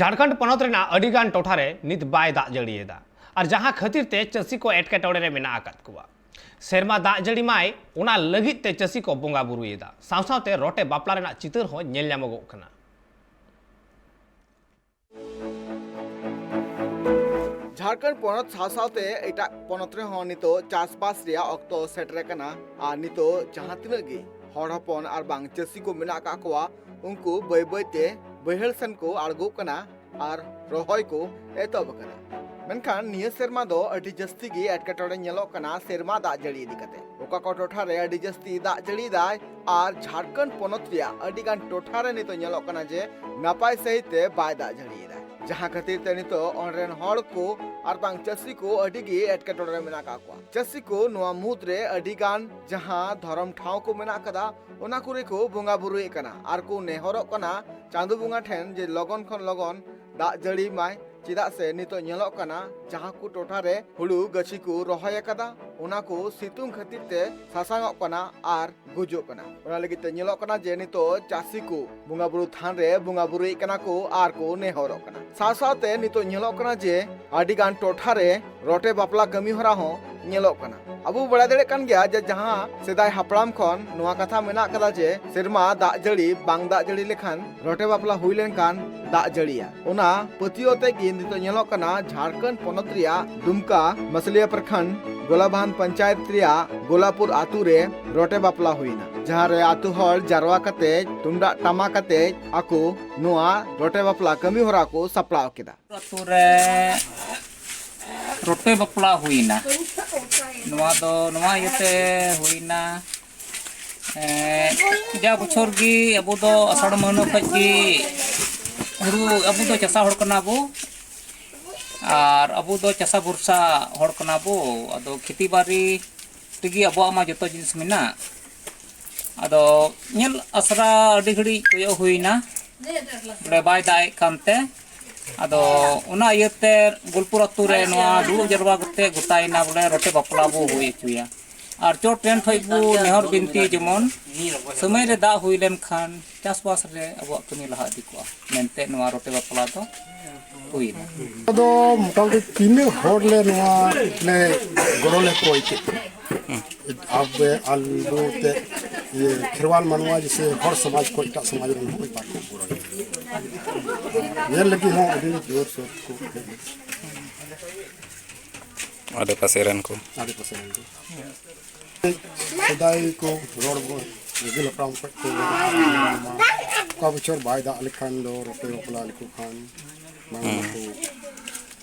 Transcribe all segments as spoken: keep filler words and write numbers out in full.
ᱡᱷᱟᱲᱠᱷᱚᱸᱰ ᱯᱚᱱᱚᱛ ᱨᱮᱱᱟᱜ ᱟᱹᱰᱤᱜᱟᱱ ᱴᱚᱴᱷᱟ ᱨᱮ ᱱᱤᱛ ᱵᱟᱭ ᱫᱟᱜ ᱡᱟᱹᱲᱤᱭᱮᱫᱟ, ᱟᱨ ᱡᱟᱦᱟᱸ ᱠᱷᱟᱹᱛᱤᱨ ᱛᱮ ᱪᱟᱹᱥᱤ ᱠᱚ ᱮᱴᱠᱮᱴᱚᱬᱮ ᱨᱮ ᱢᱮᱱᱟᱜ ᱟᱠᱟᱫ ᱠᱚᱣᱟ᱾ ᱥᱮᱨᱢᱟ ᱫᱟᱜ ᱡᱟᱹᱲᱤ ᱢᱟᱭ, ᱚᱱᱟ ᱞᱟᱹᱜᱤᱫ ᱛᱮ ᱪᱟᱹᱥᱤ ᱠᱚ ᱵᱚᱸᱜᱟ ᱵᱩᱨᱩᱭᱮᱫᱟ, ᱥᱟᱶ ᱥᱟᱶᱛᱮ ᱨᱚᱴᱮ ᱵᱟᱯᱞᱟ ᱨᱮᱱᱟᱜ ᱪᱤᱛᱟᱹᱨ ᱦᱚᱸ ᱧᱮᱞ ᱧᱟᱢᱚᱜᱚᱜ ᱠᱟᱱᱟ᱾ ᱡᱷᱟᱲᱠᱷᱚᱸᱰ ᱯᱚᱱᱚᱛ ᱥᱟᱶ ᱥᱟᱶᱛᱮ ᱮᱴᱟᱜ ᱯᱚᱱᱚᱛ ᱨᱮᱦᱚᱸ ᱱᱤᱛᱚᱜ ᱪᱟᱥᱵᱟᱥ ᱨᱮᱭᱟᱜ ᱚᱠᱛᱚ ᱥᱮᱴᱮᱨ ᱟᱠᱟᱱᱟ, ᱟᱨ ᱱᱤᱛᱚᱜ ᱡᱟᱦᱟᱸ ᱛᱤᱱᱟᱹᱜ ᱜᱮ ᱦᱚᱲ ᱦᱚᱯᱚᱱ ᱟᱨ ᱵᱟᱝ ᱪᱟᱹᱥᱤ ᱠᱚ ᱢᱮᱱᱟᱜ ᱟᱠᱟᱫ ᱠᱚᱣᱟ, ᱩᱱᱠᱩ ᱵᱟᱹᱭ ᱵᱟᱹᱭ ᱛᱮ ᱵᱟᱹᱭᱦᱟᱹᱲ ᱥᱮᱱ ᱠᱚ ᱟᱬᱜᱚᱜ ᱠᱟᱱᱟ ᱟᱨ ᱨᱚᱦᱚᱭ ᱠᱚ ᱮᱛᱚᱦᱚᱵ ᱟᱠᱟᱫᱟ᱾ ᱢᱮᱱᱠᱷᱟᱱ ᱱᱤᱭᱟᱹ ᱥᱮᱨᱢᱟ ᱫᱚ ᱟᱹᱰᱤ ᱡᱟᱹᱥᱛᱤ ᱜᱮ ᱮᱴᱠᱮᱴᱚᱬᱮ ᱧᱮᱞᱚᱜ ᱠᱟᱱᱟ ᱥᱮᱨᱢᱟ ᱫᱟᱜ ᱡᱟᱹᱲᱤ ᱤᱫᱤ ᱠᱟᱛᱮ᱾ ᱚᱠᱟ ᱠᱚ ᱴᱚᱴᱷᱟ ᱨᱮ ᱟᱹᱰᱤ ᱡᱟᱹᱥᱛᱤ ᱫᱟᱜ ᱡᱟᱹᱲᱤᱭᱮᱫᱟᱭ ᱟᱨ ᱡᱷᱟᱲᱠᱷᱚᱸᱰ ᱯᱚᱱᱚᱛ ᱨᱮᱭᱟᱜ ᱟᱹᱰᱤ ᱜᱟᱱ ᱴᱚᱴᱷᱟ ᱨᱮ ᱱᱤᱛᱚᱜ ᱧᱮᱞᱚᱜ ᱠᱟᱱᱟ ᱡᱮ ᱱᱟᱯᱟᱭ ᱥᱟᱺᱦᱤᱡ ᱛᱮ ᱵᱟᱭ ᱫᱟᱜ ᱡᱟᱹᱲᱤᱭᱮᱫᱟ, ᱡᱟᱦᱟᱸ ᱠᱷᱟᱹᱛᱤᱨ ᱛᱮ ᱱᱤᱛᱚᱜ ᱚᱸᱰᱮ ᱨᱮᱱ ᱦᱚᱲ ᱠᱚ ᱟᱨ ᱵᱟᱝ ᱪᱟᱹᱥᱤ ᱠᱚ ᱟᱹᱰᱤ ᱜᱮ ᱮᱴᱠᱮᱴᱚᱬᱮ ᱨᱮ ᱢᱮᱱᱟᱜ ᱟᱠᱟᱫ ᱠᱚᱣᱟ᱾ ᱪᱟᱹᱥᱤ ᱠᱚ ᱱᱚᱣᱟ ᱢᱩᱫᱽ ᱨᱮ ᱟᱹᱰᱤ ᱜᱟᱱ ᱡᱟᱦᱟᱸ ᱫᱷᱚᱨᱚᱢ ᱴᱷᱟᱶ ᱠᱚ ᱢᱮᱱᱟᱜ ᱟᱠᱟᱫᱟ, ᱚᱱᱟ ᱠᱚᱨᱮ ᱠᱚ ᱵᱚᱸᱜᱟ ᱵᱩᱨᱩᱭᱮᱫ ᱠᱟᱱᱟ ᱟᱨ ᱠᱚ ᱱᱮᱦᱚᱨᱚᱜ ᱠᱟᱱᱟ ᱪᱟᱸᱫᱳ ᱵᱚᱸᱜᱟ ᱴᱷᱮᱱ ᱡᱮ ᱞᱚᱜᱚᱱ ᱠᱷᱚᱱ ᱞᱚᱜᱚᱱ ᱫᱟᱜ ᱡᱟᱹᱲᱤ ᱢᱟᱭ᱾ ᱪᱮᱫᱟᱜ ᱥᱮ ᱱᱤᱛᱚᱜ ᱧᱮᱞᱚᱜ ᱠᱟᱱᱟ ᱡᱟᱦᱟᱸ ᱠᱚ ᱴᱚᱴᱷᱟ ᱨᱮ ᱦᱩᱲᱩ ᱜᱟᱹᱪᱷᱤ ᱠᱚ ᱨᱚᱦᱚᱭ ᱟᱠᱟᱫᱟ, ᱚᱱᱟ ᱠᱚ ᱥᱤᱛᱩᱝ ᱠᱷᱟᱹᱛᱤᱨ ᱛᱮ ᱥᱟᱥᱟᱝᱚᱜ ᱠᱟᱱᱟ ᱟᱨ ᱜᱩᱡᱩᱜ ᱠᱟᱱᱟ᱾ ᱚᱱᱟ ᱞᱟᱹᱜᱤᱫ ᱛᱮ ᱧᱮᱞᱚᱜ ᱠᱟᱱᱟ ᱡᱮ ᱱᱤᱛᱚᱜ ᱪᱟᱹᱥᱤ ᱠᱚ ᱵᱚᱸᱜᱟ ᱵᱩᱨᱩ ᱛᱷᱟᱱ ᱨᱮ ᱵᱚᱸᱜᱟ ᱵᱩᱨᱩᱭᱮᱫ ᱠᱟᱱᱟ ᱠᱚ ᱟᱨ ᱠᱚ ᱱᱮᱦᱚᱨᱚᱜ ᱠᱟᱱᱟ᱾ ᱥᱟᱶ ᱥᱟᱶᱛᱮ ᱱᱤᱛᱚᱜ ᱧᱮᱞᱚᱜ ᱠᱟᱱᱟ ᱡᱮ ᱟᱹᱰᱤ ᱜᱟᱱ ᱴᱚᱴᱷᱟ ᱨᱮ ᱨᱚᱴᱮ ᱵᱟᱯᱞᱟ ᱠᱟᱹᱢᱤ ᱦᱚᱨᱟ ᱦᱚᱸ ᱧᱮᱞᱚᱜ ᱠᱟᱱᱟ᱾ ᱟᱵᱚ ᱵᱚ ᱵᱟᱲᱟᱭ ᱫᱟᱲᱮᱭᱟᱜ ᱠᱟᱱ ᱜᱮᱭᱟ ᱡᱮ ᱡᱟᱦᱟᱸ ᱥᱮᱫᱟᱭ ᱦᱟᱯᱲᱟᱢ ᱠᱷᱚᱱ ᱱᱚᱣᱟ ᱠᱟᱛᱷᱟ ᱢᱮᱱᱟᱜ ᱠᱟᱫᱟ ᱡᱮ ᱥᱮᱨᱢᱟ ᱫᱟᱜ ᱡᱟᱹᱲᱤ ᱵᱟᱝ ᱫᱟᱜ ᱡᱟᱹᱲᱤ ᱞᱮᱠᱷᱟᱱ ᱨᱚᱴᱮ ᱵᱟᱯᱞᱟ ᱦᱩᱭ ᱞᱮᱱᱠᱷᱟᱱ ᱫᱟᱜ ᱡᱟᱹᱲᱤᱭᱟ᱾ ᱚᱱᱟ ᱯᱟᱹᱛᱭᱟᱹᱣ ᱛᱮ ᱜᱮ ᱱᱤᱛᱚᱜ ᱧᱮᱞᱚᱜ ᱠᱟᱱᱟ ᱡᱷᱟᱲᱠᱷᱚᱸᱰ ᱯᱚᱱᱚᱛ ᱨᱮᱭᱟᱜ ᱫᱩᱢᱠᱟ ᱢᱟᱥᱞᱤᱭᱟ ᱯᱨᱚᱠᱷᱚᱸᱰ ᱜᱳᱞᱟᱵᱷᱟᱱ ᱯᱚᱧᱪᱟᱭᱮᱛ ᱨᱮᱭᱟᱜ ᱜᱳᱞᱟᱯᱩᱨ ᱟᱛᱳ ᱨᱮ ᱨᱚᱴᱮ ᱵᱟᱯᱞᱟ ᱦᱩᱭᱱᱟ, ᱡᱟᱦᱟᱸ ᱨᱮ ᱟᱛᱳ ᱦᱚᱲ ᱡᱟᱨᱣᱟ ᱠᱟᱛᱮ ᱛᱩᱢᱫᱟᱜ ᱴᱟᱢᱟᱠ ᱟᱛᱮ ᱟᱠᱚ ᱱᱚᱣᱟ ᱨᱚᱴᱮ ᱵᱟᱯᱞᱟ ᱠᱟᱹᱢᱤ ᱦᱚᱨᱟ ᱠᱚ ᱥᱟᱯᱲᱟᱣ ᱠᱮᱫᱟ᱾ ᱟᱛᱳ ᱨᱮ ᱨᱚᱴᱮ ᱵᱟᱯᱞᱟ ᱦᱩᱭᱱᱟ᱾ ᱱᱚᱣᱟ ᱫᱚ ᱱᱚᱣᱟ ᱤᱭᱟᱹᱛᱮ ᱦᱩᱭᱱᱟ, ᱮᱸ, ᱡᱟ ᱵᱚᱪᱷᱚᱨ ᱜᱮ ᱟᱵᱚ ᱫᱚ ᱟᱥᱟᱲ ᱢᱟᱹᱦᱱᱟᱹ ᱠᱷᱚᱡ ᱜᱮ ᱦᱩᱲᱩ, ᱟᱵᱚ ᱫᱚ ᱪᱟᱥᱟ ᱦᱚᱲ ᱠᱟᱱᱟ ᱵᱚ, ᱟᱨ ᱟᱵᱚ ᱫᱚ ᱪᱟᱥᱟ ᱵᱷᱚᱨᱥᱟ ᱦᱚᱲ ᱠᱟᱱᱟ ᱵᱚ᱾ ᱟᱫᱚ ᱠᱷᱮᱛᱤ ᱵᱟᱲᱤ ᱨᱮᱜᱮ ᱟᱵᱚᱣᱟᱜ ᱢᱟ ᱡᱚᱛᱚ ᱡᱤᱱᱤᱥ ᱢᱮᱱᱟᱜ᱾ ᱟᱫᱚ ᱧᱮᱞ ᱟᱥᱨᱟ ᱟᱹᱰᱤ ᱜᱷᱟᱹᱲᱤᱡ ᱠᱚᱭᱚᱜ ᱦᱩᱭᱱᱟ, ᱵᱚᱞᱮ ᱵᱟᱭ ᱫᱟᱜ ᱮᱫ ᱠᱟᱱᱛᱮ᱾ ᱟᱫᱚ ᱚᱱᱟ ᱤᱭᱟᱹᱛᱮ ᱜᱳᱞᱯᱩᱨ ᱟᱹᱛᱩ ᱨᱮ ᱱᱚᱣᱟ ᱫᱩᱲᱩᱵ ᱡᱟᱨᱣᱟ ᱠᱟᱛᱮ ᱜᱚᱴᱟᱭᱮᱱᱟ, ᱵᱚᱞᱮ ᱨᱚᱴᱮ ᱵᱟᱯᱞᱟ ᱵᱚ ᱦᱩᱭ ᱦᱚᱪᱚᱭᱟ᱾ ᱟᱨ ᱪᱚᱴ ᱨᱮᱱ ᱴᱷᱮᱡ ᱵᱚ ᱱᱮᱦᱚᱨ ᱵᱤᱱᱛᱤ ᱡᱮᱢᱚᱱ ᱥᱚᱢᱚᱭ ᱨᱮ ᱫᱟᱜ ᱦᱩᱭ ᱞᱮᱱᱠᱷᱟᱱ ᱪᱟᱥᱵᱟᱥ ᱨᱮ ᱟᱵᱚᱣᱟᱜ ᱠᱟᱹᱢᱤ ᱞᱟᱦᱟ ᱤᱫᱤ ᱠᱚᱜᱼᱟ ᱢᱮᱱᱛᱮ ᱱᱚᱣᱟ ᱨᱚᱴᱮ ᱵᱟᱯᱞᱟ ᱫᱚ ᱦᱩᱭᱱᱟ᱾ ᱟᱫᱚ ᱢᱚᱴᱟᱢᱩᱴᱤ ᱛᱤᱱᱟᱹᱜ ᱦᱚᱲ ᱞᱮ ᱱᱚᱣᱟ ᱞᱮ ᱜᱚᱲᱚ ᱞᱮ ᱠᱚᱭ ᱠᱮᱫ ᱠᱚᱣᱟ᱾ ᱟᱵᱚ ᱟᱞᱚ ᱛᱮ ᱤᱭᱟᱹ ᱠᱷᱮᱨᱣᱟᱞ ᱢᱟᱱᱣᱟ ᱡᱮᱥᱮ ᱦᱚᱲ ᱥᱚᱢᱟᱡᱽ ᱠᱚ ᱮᱴᱟᱜ ᱥᱚᱢᱟᱡᱽ ᱨᱮᱱ ᱦᱚᱸ ᱵᱟᱠᱚ ᱜᱚᱲᱚ ᱞᱮᱫᱟ᱾ ᱧᱮᱞ ᱞᱟᱹᱜᱤᱫ ᱦᱚᱸ ᱟᱹᱰᱤ ᱡᱳᱨ ᱥᱳᱨ ᱠᱚ ᱦᱮᱡ ᱞᱮᱱᱟ᱾ ᱟᱰᱮ ᱯᱟᱥᱮ ᱨᱮᱱ ᱠᱚ᱾ ᱟᱰᱮ ᱯᱟᱥᱮ ᱨᱮᱱ ᱠᱚ᱾ ᱥᱮᱫᱟᱭ ᱠᱚ ᱨᱚᱲ ᱵᱚ-, ᱟᱹᱜᱤᱞ ᱦᱟᱯᱲᱟᱢ ᱠᱷᱚᱱ ᱠᱚ ᱚᱠᱟ ᱵᱚᱪᱷᱚᱨ ᱵᱟᱭ ᱫᱟᱜ ᱞᱮᱠᱷᱟᱱ ᱫᱚ ᱨᱚᱴᱮ ᱵᱟᱯᱞᱟ ᱞᱮᱠᱚ ᱠᱷᱟᱱ ᱵᱟᱝ ᱦᱩᱸ᱾ ᱠᱚ,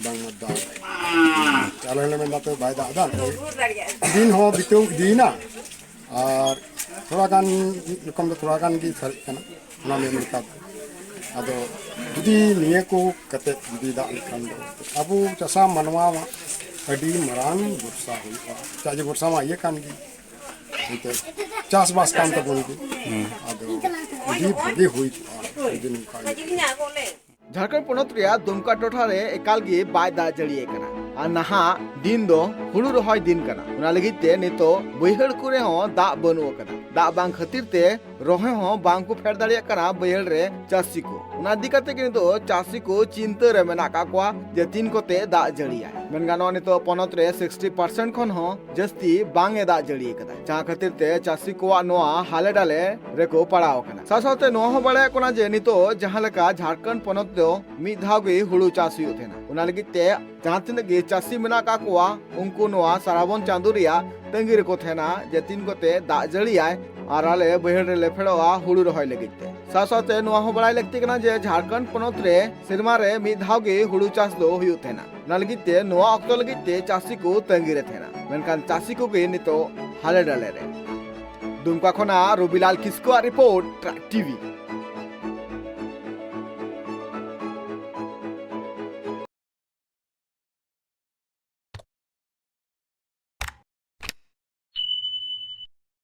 ᱵᱟᱝ ᱢᱟ ᱫᱟᱜ᱾ ᱟᱞᱮ ᱦᱚᱸᱞᱮ ᱢᱮᱱᱫᱟ ᱛᱚ ᱵᱟᱭ ᱫᱟᱜ ᱮᱫᱟ, ᱫᱤᱱ ᱦᱚᱸ ᱵᱤᱛᱟᱹᱣ ᱤᱫᱤᱭᱮᱱᱟ ᱟᱨ ᱛᱷᱚᱲᱟ ᱜᱟᱱ ᱢᱤᱫ ᱨᱚᱠᱚᱢ ᱫᱚ ᱛᱷᱚᱲᱟ ᱜᱟᱱ ᱜᱮ ᱥᱟᱨᱮᱡ ᱠᱟᱱᱟ᱾ ᱚᱱᱟ ᱢᱮᱱ ᱞᱮᱠᱟ ᱫᱚ᱾ ᱟᱫᱚ ᱡᱩᱫᱤ ᱱᱤᱭᱟᱹ ᱠᱚ ᱠᱟᱛᱮ ᱡᱩᱫᱤ ᱫᱟᱜ ᱞᱮᱠᱷᱟᱱ ᱫᱚ ᱟᱵᱚ ᱪᱟᱥᱟ ᱢᱟᱱᱣᱟ ᱢᱟ ᱟᱹᱰᱤ ᱢᱟᱨᱟᱝ ᱵᱷᱚᱨᱥᱟ ᱦᱩᱭᱩᱜᱼᱟ᱾ ᱪᱟᱜ ᱡᱮ ᱵᱷᱚᱨᱥᱟ ᱢᱟ ᱤᱭᱟᱹ ᱠᱟᱱ ᱜᱮ, ᱮᱱᱛᱮᱫ ᱪᱟᱥᱵᱟᱥ ᱠᱟᱱ ᱛᱟᱵᱚᱱ ᱜᱮ᱾ ᱦᱩᱸ᱾ ᱟᱫᱚ ᱟᱹᱰᱤ ᱵᱷᱟᱹᱜᱤ ᱦᱩᱭ ᱠᱚᱜᱼᱟ ᱡᱩᱫᱤ ᱱᱚᱝᱠᱟ ᱦᱩᱭᱩᱜᱼᱟ᱾ ᱡᱷᱟᱲᱠᱷᱚᱸᱰ ᱯᱚᱱᱚᱛ ᱨᱮᱭᱟᱜ ᱫᱩᱢᱠᱟ ᱴᱚᱴᱷᱟ ᱨᱮ ᱮᱠᱟᱞ ᱜᱮ ᱵᱟᱭ ᱫᱟᱜ ᱡᱟᱹᱲᱤᱭᱮᱫ ᱠᱟᱱᱟ ᱟᱨ ᱱᱟᱦᱟᱜ ᱫᱤᱱ ᱫᱚ ᱦᱩᱲᱩ ᱨᱚᱦᱚᱭ ᱫᱤᱱ ᱠᱟᱱᱟ᱾ ᱚᱱᱟ ᱞᱟᱹᱜᱤᱫ ᱛᱮ ᱱᱤᱛᱚᱜ ᱵᱟᱹᱭᱦᱟᱹᱲ ᱠᱚᱨᱮ ᱦᱚᱸ ᱫᱟᱜ ᱵᱟᱹᱱᱩᱜ ᱟᱠᱟᱫᱟ᱾ ᱫᱟᱜ ᱵᱟᱝ ᱠᱷᱟᱹᱛᱤᱨ ᱛᱮ ᱨᱚᱦᱚᱭ ᱦᱚᱸ ᱵᱟᱝ ᱠᱚ ᱯᱷᱮᱰ ᱫᱟᱲᱮᱭᱟᱜ ᱠᱟᱱᱟ ᱵᱟᱹᱭᱦᱟᱹᱲ ᱨᱮ ᱪᱟᱹᱥᱤ ᱠᱚ᱾ ᱚᱱᱟ ᱤᱫᱤ ᱠᱟᱛᱮ ᱜᱮ ᱱᱤᱛᱚᱜ ᱪᱟᱹᱥᱤ ᱠᱚ ᱪᱤᱱᱛᱟᱹ ᱨᱮ ᱢᱮᱱᱟᱜ ᱟᱠᱟᱫ ᱠᱚᱣᱟ ᱡᱮ ᱛᱤᱱ ᱠᱚᱛᱮ ᱫᱟᱜ ᱡᱟᱹᱲᱤᱭᱟᱭ᱾ ᱢᱮᱱ ᱜᱟᱱᱚᱜᱼᱟ ᱱᱤᱛᱚᱜ ᱯᱚᱱᱚᱛ ᱨᱮ ᱥᱤᱠᱥᱴᱤ ᱯᱟᱨᱥᱮᱱᱴ ᱠᱷᱚᱱ ᱦᱚᱸ ᱡᱟᱹᱥᱛᱤ ᱵᱟᱝ ᱮ ᱫᱟᱜ ᱡᱟᱹᱲᱤ ᱟᱠᱟᱫᱟ, ᱡᱟᱦᱟᱸ ᱠᱷᱟᱹᱛᱤᱨ ᱛᱮ ᱪᱟᱹᱥᱤ ᱠᱚᱣᱟᱜ ᱱᱚᱣᱟ ᱦᱟᱞᱮ ᱰᱟᱞᱮ ᱨᱮᱠᱚ ᱯᱟᱲᱟᱣ ᱟᱠᱟᱱᱟ᱾ ᱥᱟᱶ ᱥᱟᱶᱛᱮ ᱱᱚᱣᱟ ᱦᱚᱸ ᱵᱟᱲᱟᱭᱚᱜ ᱠᱟᱱᱟ ᱡᱮ ᱱᱤᱛᱚᱜ ᱡᱟᱦᱟᱸ ᱞᱮᱠᱟ ᱡᱷᱟᱲᱠᱷᱚᱸᱰ ᱯᱚᱱᱚᱛ ᱫᱚ ᱢᱤᱫ ᱫᱷᱟᱣ ᱜᱮ ᱦᱩᱲᱩ ᱪᱟᱥ ᱦᱩᱭᱩᱜ ᱛᱟᱦᱮᱱᱟ, ᱚᱱᱟ ᱞᱟᱹᱜᱤᱫ ᱛᱮ ᱡᱟᱦᱟᱸ ᱛᱤᱱᱟᱹᱜ ᱜᱮ ᱪᱟᱹᱥᱤ ᱢᱮᱱᱟᱜ ᱟᱠᱟᱫ ᱠᱚᱣᱟ, ᱩᱱᱠᱩ ᱱᱚᱣᱟ ᱥᱟᱨᱟᱵᱚᱱ ᱪᱟᱸᱫᱳ ᱨᱮᱭᱟᱜ ᱛᱟᱺᱜᱤ ᱨᱮᱠᱚ ᱛᱟᱦᱮᱱᱟ ᱡᱮ ᱛᱤᱱ ᱠᱚᱛᱮ ᱫᱟᱜ ᱡᱟᱹᱲᱤᱭᱟᱭ ᱟᱨ ᱟᱞᱮ ᱵᱟᱹᱭᱦᱟᱹᱲ ᱨᱮᱞᱮ ᱯᱷᱮᱰᱚᱜᱼᱟ ᱦᱩᱲᱩ ᱨᱚᱦᱚᱭ ᱞᱟᱹᱜᱤᱫ ᱛᱮ᱾ ᱥᱟᱶ ᱥᱟᱶᱛᱮ ᱱᱚᱣᱟ ᱦᱚᱸ ᱵᱟᱲᱟᱭ ᱞᱟᱹᱠᱛᱤ ᱠᱟᱱᱟ ᱡᱮ ᱡᱷᱟᱲᱠᱷᱚᱸᱰ ᱯᱚᱱᱚᱛ ᱨᱮ ᱥᱮᱨᱢᱟ ᱨᱮ ᱢᱤᱫ ᱫᱷᱟᱣ ᱜᱮ ᱦᱩᱲᱩ ᱪᱟᱥ ᱫᱚ ᱦᱩᱭᱩᱜ ᱛᱟᱦᱮᱱᱟ᱾ ᱚᱱᱟ ᱞᱟᱹᱜᱤᱫ ᱛᱮ ᱱᱚᱣᱟ ᱚᱠᱛᱚ ᱞᱟᱹᱜᱤᱫ ᱛᱮ ᱪᱟᱹᱥᱤ ᱠᱚ ᱛᱟᱺᱜᱤ ᱨᱮ ᱛᱟᱦᱮᱱᱟ, ᱢᱮᱱᱠᱷᱟᱱ ᱪᱟᱹᱥᱤ ᱠᱚᱜᱮ ᱱᱤᱛᱚᱜ ᱦᱟᱞᱮ ᱰᱟᱞᱮ ᱨᱮ᱾ ᱫᱩᱢᱠᱟ ᱠᱷᱚᱱᱟᱜ ᱨᱚᱵᱤᱞᱟᱞ ᱠᱤᱥᱠᱩᱣᱟᱜ ᱨᱤᱯᱳᱨᱴ, ᱴᱨᱟᱠ ᱴᱤᱵᱷᱤ᱾